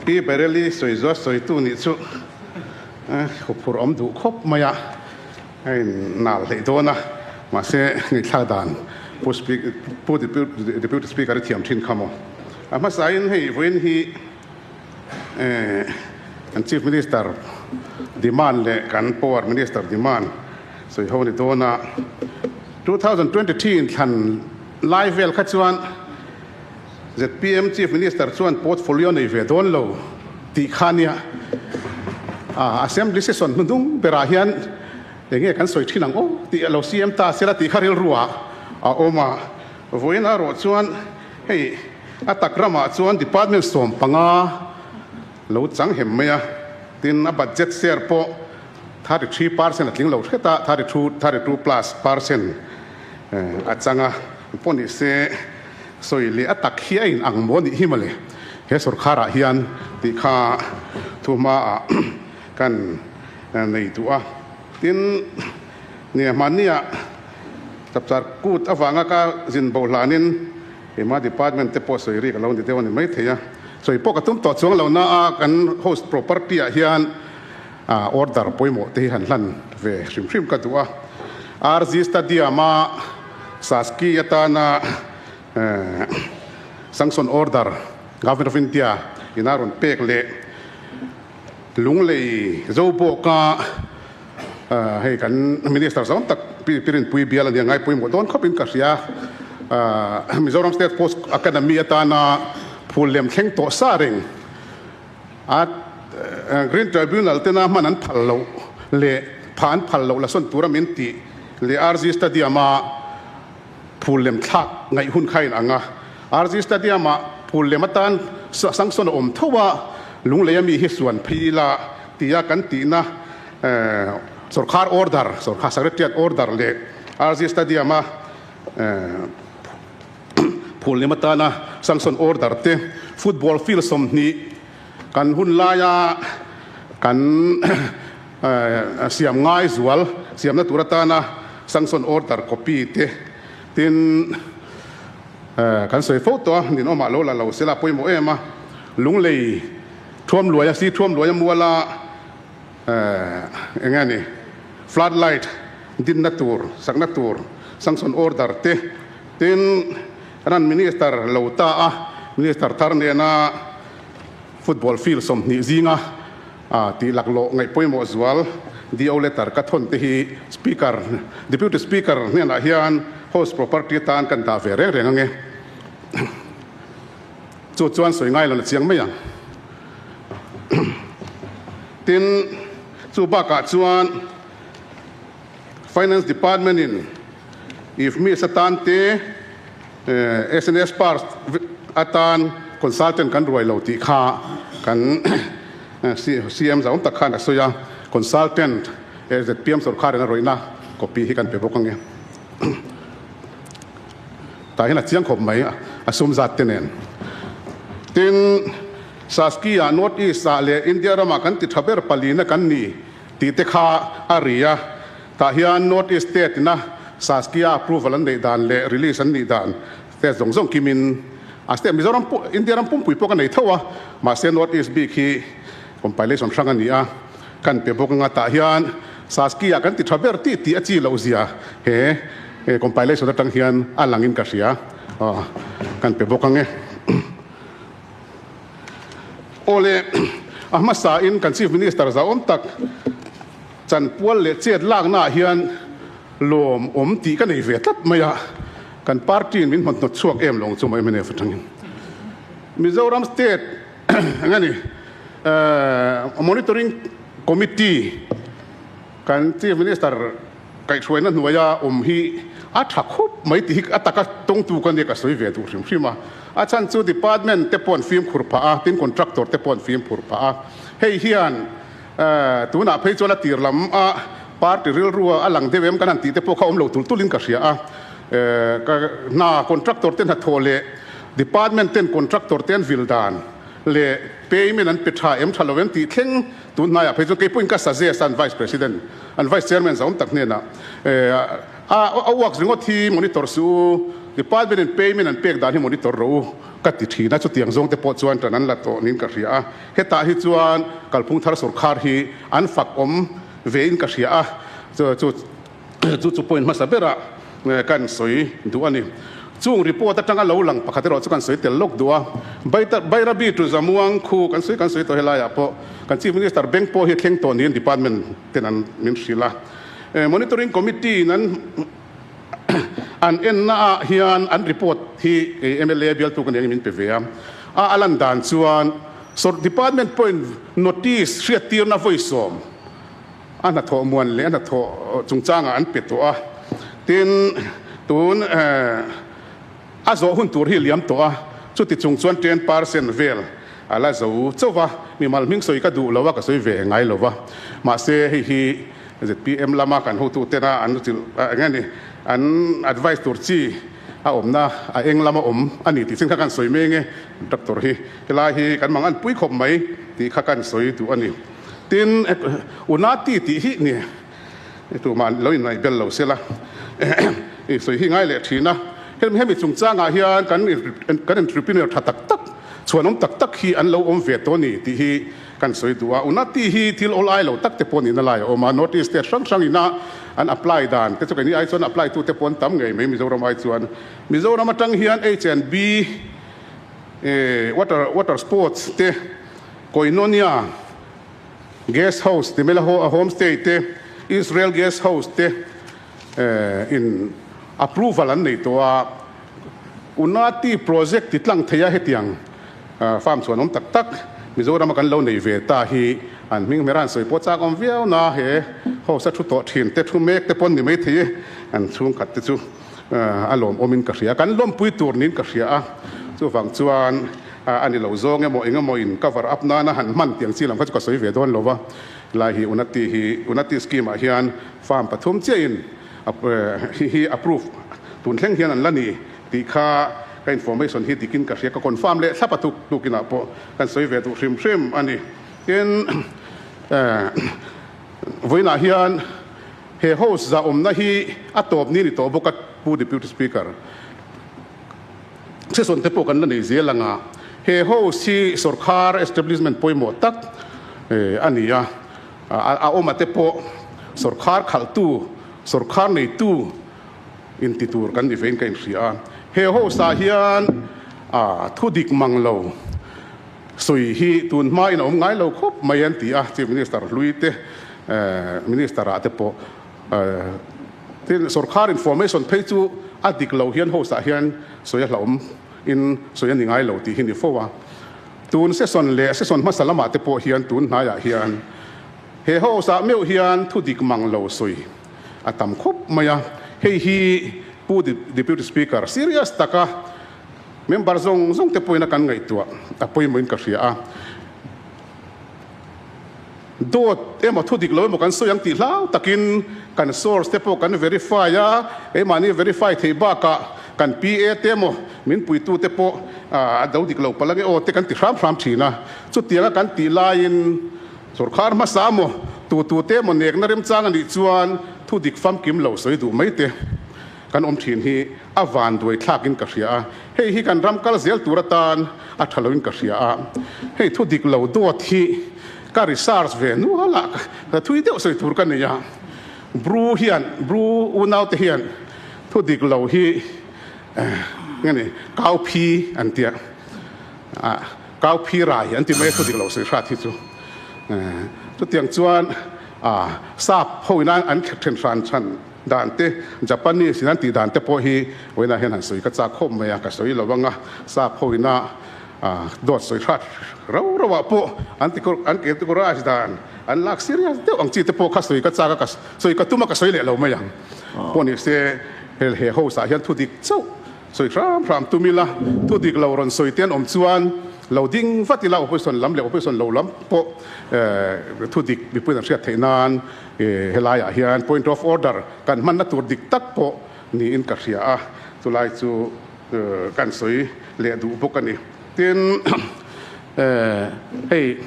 Pi Baryl-i sawi zuah sawitu nih chu huphurh awm duh khawp mai a, a in nal hleih dawn a, mahse ngaihthlak dan Pu Pu Deputy Speaker i thiam thin kha maw? A hmasain hei vawiin hi kan Chief Minister demand leh kan Power Minister demand sawi ho ni dawn a, 2023 inthlan lai vel kha chuan zpm Chief Minister chuan portfolio nei ve dawn lo tih kha nia. Assembly session hnuhnung berah hian enge kan sawi thin ang aw tih a lo CM ta sela tih kha rilruah a awm a. Vawiin erawh chuan hei a tak ramah chuan department 15 lo chang hem mai a, tin a budget share pawh 33% a tling lo hret a, 32, 32 plus percent a chang a, pawh ni se sawi leh a tak hi a in ang maw nih hi mawle he sorkharah hian tih kha thu hmaah kan nei duh a, tin nia hmanniah chapchar kut avanga ka zin bo hlanin keimah department te pawh sawi rik a lo ni deuh a ni maithei a, sawi pawh ka tum tawh chuang lo na a kan host property ah hian Order pawimawh te hi han hlan ve hrim hrim ka duh a. RG Stadium-a Saski atana Sanction Order Government of India ina rawn pek leh Lunglei Zobawka hei kan Minister zawng tak Pi Rinpui bial a nia ngai pawimawh dawn khawpin ka hria. Mizoram State Sports Academy atana phul lem thleng tawh sa reng A Green Tribunal tena hman an phal loh leh pha an phal loh la sawn tura min tih leh RG Stadium-a phul lem thlak ngaih hun kha a inang a. RG Stadium-ah phul lem atan sanction a awm tho a, Lungleia mi hi suan phei ila tia kan tihna sorkar order, sorkar Secretariat order leh RG Stadium-a Phul lem atana sanction order te, football field 20 kan hun laia kan siam ngai zual siamna tur atana sanction order copy te, tin kan sawi fo tawh a, ninawmah lo la lo sela pawimawh em a, Lunglei thuam luaia si thuam luaia muala eng nge ni flood light dinna tur sakna tur sanction order te, Tin, ran Minister lo ta a, Minister thar nena football field 20 zinga tih laklawh ngaih pawimawh zual DO letter ka thawn te hi Speaker, Deputy Speaker hnenah hian host property atan kan dah ve reng reng ange. Chu chuan sawi ngai lo na chiang mai ang. Tin, chu bakah chuan Finance Department in IFMIS atan te SNS Parks atan consultant kan ruai lo tih kha kan CM zau tak khan a sawi a, consultant ZPM sorkharin a rawihna copy hi kan pe bawk ange. Tah hian a chiang khawp mai a sum zat te nen. Tin, Saski-ah North East-ah leh India ramah kan ti tha ber palina kan ni. Tih te kha a ri a, tah hian North East State ina Saskia approval an neih dan leh release an nih dan state zawng zawng kimin a state Mizoram pawh India ram pumpui pawh ka nei tho a, mahse North East bik hi compilation hrang a ni a, kan pe bawk anga tah hian Saskia kan ti tha ber tih tih a chi loh zia he compilation atang hian a langin ka hria kan pe bawk ange. Awle, a hmasain kan Chief Minister zauhawm tak chanpual leh chet laknaah hian lawm awm tih ka nei ve tlat mai a, kan party-in min hmawnhnawt chhuak em lo ang chu mnf atangin. Mizoram State eng a ni Monitoring Committee kan Chief Minister Kaihhruaina hnuaia awm hi a tha khup mai tih hi a taka tawngtu ka nia ka sawi ve duh hrim hrim a. A chhan chu department te pawh an fimkhur phah a, tin contractor te pawh an fimkhur phah a. Hei hian tunah phei chuan a tir lam a party rilrua a lang deuh em kan han tih te pawh kha awm lo tul tulin ka hria a. Hna contractor te hnathawh leh department ten contractor te an vil dan leh payment an pe tha em tha lo em tih thleng tun hnaiah phei chuan keipawhin ka suggest a an vice president an vice chairman zawm tak hnenah a a works ringawt hi monitor suh u. Department in payment an pek dan hi monitor rawh u ka ti thin a, chutiang zawng te pawh chuan tan an la tawh niin ka hria a. Hetah hi chuan kalphung thar sorkar hi an fak awm ve in ka hria a, chu chu chu point hmasa berah kan sawi duh a ni. Chung report atanga lo lang pakhat erawh chu kan sawi tel lawk duh a, Bairabi to Zamuang khu kan sawi kan sawi tawh helaiah pawh kan Chief Minister bank pawh hi a thleng tawh niin department ten an min hrilh a. Monitoring Committee in an an enna ah hian an report hi kei mla bialtu ka nia min pe ve a, a a lan dan chuan sawr department pawhin notice hriattirna vawisawm a hnathawh muan leh a hnathawh chungchangah an pe tawh a, tin tun a zawh hun tur hi liam tawh a, chuti chung chuan 10% vel a la zo chauh va, mimal hming sawi ka duh lo a, ka sawi ve ngai lo va, mahse hei hi Zpm lama kan hotu tena an chilh eng nge ni an advice tur chi a awmna a eng lama awm a ni tih chin kha kan sawi mek e, doctor hi helai hi kan mang an pui khawp mai tih kha kan sawi duh a ni. Tin, Unati tih hi ni tumah lo inraih bel lo sela i sawi hi ngai leh thin a, hemi chungchangah hian kan kan entrepreneur tha tak tak chhuanawm tak tak hi an lo awm ve tawh a ni tih hi Kan sawi duh a, Unati hi thil awl ai lo tak te pawh nihna lai a awm a, notice te hrang hrang ina an apply dan te chu keini ai chuan apply tu te pawh an tam ngei mai Mizoram ai chuan. Mizoram atang hian H&B water water sports te, Koinonia guest house ti mai la homestay te, Israel guest house te in approval an nei tawh a, Unati project ti tlang thei a hetiang farm chuan awm tak tak Mizoram a kan lo nei ve ta hi an hming hmera an sawi pawh chak awm viau na he house a thu tawh thin te thu mek te pawn ni mai thei e an chhungkhat te chu a lawm awm in ka hria kan lawmpui tur niin ka hria a chuvang chuan a ni lo zawng emaw eng emaw in cover up nana han hman tiang chi lam kha chu ka sawi ve dawn lo va lai hi Unati hi Unati scheme ah hian farm pathum chiah in hi hi approve tun thleng hian an la ni tih kha ka information hi dikin ka hria ka confirm leh thlap a tuk tukinah pawh kan sawi ve duh hrim hrim a ni. Tin, vawiinah hian he house zahawmna hi a tawp ni ni tawh bawk a Pu Deputy Speaker session te pawh kan la nei zel anga he house hi sorkar establishment pawimawh tak a ni a. A awm a te pawh sawrkhar khalhtu, sawrkhar neitu inti tur kan ni vein ka inhria a. He host ah hian thu dik mang lo sawi hi tun hmain a awm ngai lo khawp mai an ti a, Chief Minister hlui te, Minister ah te pawh tin sawrkhar information phei chu a dik lo hian host ah hian sawi a hlauhawm in sawi a ni ngai lo tih hi ni fo a. Tun session leh session hmasa lamah te pawh hian tun hnaiah hian he house ah meuh hian thu dik mang lo sawi a tam khawp mai a, hei hi Pu Deputy Speaker serious taka member zawng zawng te pawhin a kan ngaihtuah a pawimawhin ka hria a, dawt emaw thu dik lo emaw kan sawi ang tih hlau takin kan source te pawh kan verify a, keimahni verify theih bakah kan PA te emaw min puitu te pawh a do dik lo palh ange aw te kan ti hram hram thin a, chutianga kan tih laiin sawrkhar hmasa emaw tu tu te emaw nekna remchang a nih chuan thu dik famkim lo sawi duh mai te kan awm thin hi a van duai thlakin ka hria a, hei hi kan ram kal zel tur atan a tha loin ka hria a, hei thu dik lo dawt hi ka research ve nual a, ka thui deuh sawi tur ka nei a, Bru hian, Bru unau te hian thu dik lo hi nge ni kau phi an tia, kau phi rai an ti mai a thu dik lo sawi hrat hi chu, chutiang chuan sap ho ina an then hran chhan. Dan te, Japanese in an tih dan te pawh hi vawiinah hian han sawi ka chak khawp mai a, ka sawi lo ang a, sap ho ina dawt sawi hrat rau rauah pawh an ti an categorize dan an lak serious deuh ang chi te pawh kha sawi ka chak a, ka sawi ka tum a ka sawi leh lo mai ang. Pawh ni se he house ah hian thu dik chauh Sawi hram hram tum ila, thu dik lo rawn sawi te an awm chuan lo ding vat ila, opposition lam leh opposition lo lam pawh thu dik mipuiin an hriat theih nan helaiah hian point of order kan hmanna tur dik tak pawh niin ka hria a, chulai chu kan sawi leh duh bawk a ni. Tin, hei.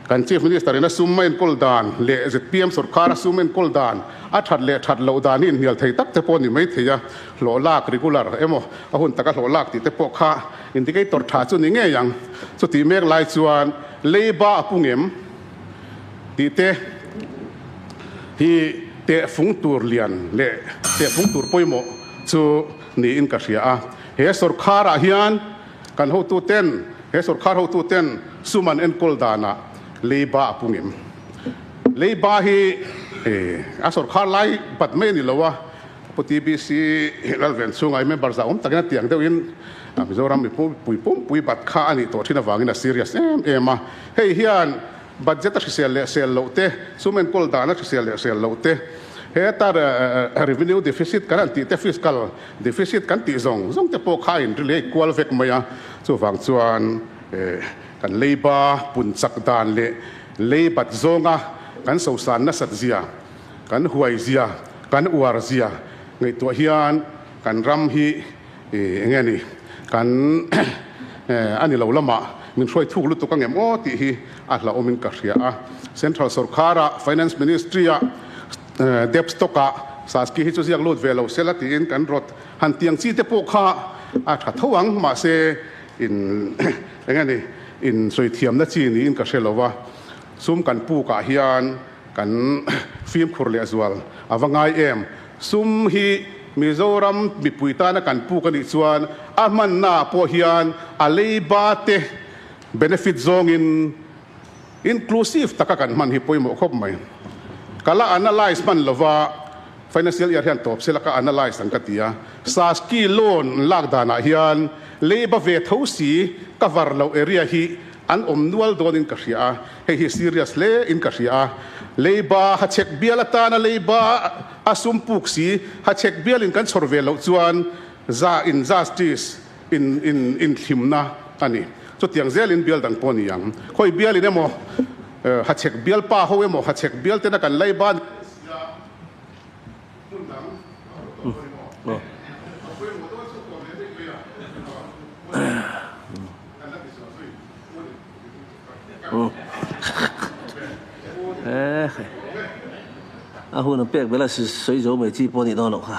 Kan Chief Minister in a sum a enkawl dan leh zpm sorkar a sum enkawl dan a that leh that loh dan hi inhnial thei tak te pawh a ni mai thei a, hlawh lak regular emaw a hun taka hlawh lak tih te pawh kha indicator tha chu ni ngei ang. Chutih mek lai chuan leiba a pung em tih te hi tehfung tur lian leh tehfung tur pawimawh chu niin ka hria a. He sorkharah hian kan hotuten, he sorkar hotuten sum an enkawl danah leiba a pung em? Leiba hi a sorkar lai bat mai a ni lo a, Pu TBC Lalven chhunga i member zah awm takin a tiang deuhin Mizoram mipui pumpui bat kha a nih tawh thin avangin a serious em em a. Hei hian budget a hrisel leh sel loh te, sum enkawl dan a hrisel leh sel loh te, heta revenue deficit kan han tih te, fiscal deficit kan tih zawng zawng te pawh kha a inrelate kual vek mai a. Chuvang chuan kan leiba pun chak dan leh leibat zawnga kan sosan nasat zia, kan huai zia, kan uar zia ngaihtuah hian kan ram hi eng nge ni kan a ni lo lamah min hruai thuk lutuk ang em aw tih hi a hlauhawmin ka hria a. Central sorkara Finance Ministry-a debt stock-ah Saski hi chu ziak lut ve lo sela tiin kan rawt han tiang chi te pawh kha a tha tho ang mahse in eng nge ni in sawi thiamna chi niin ka hre lo va. Sum kan pukah hian Kan fimkhur leh zual a va ngai em? Sum hi Mizoram mipui tana kan puk a nih chuan a hmannaah pawh hian a leiba te benefit zawngin inclusive taka kan hman hi pawimawh khawp mai. Ka la analyse hman lova financial year hian tawp sela ka analyse ang ka ti a. Saski loan lak danah hian leiba ve tho si cover loh area hi An awm nual dawnin ka hria a, hei hi serious hle in ka hria a. Leiba hachhek bial atana leiba a sum puk si, hachhek bialin kan chhawr ve loh chuan za in justice in in inthlimna a ni. Chutiang zelin bial dang pawh a ni ang. Khawi bialin emaw hachhek bial pa ho emaw hachhek bial tena kan leiba ni sia hmun dang a awm tawh dawn emaw a pawimawh dawn chu kawm leh daih mai a. A hun a pek bela sawi zo mai chi pawh a nih dawn loh kha.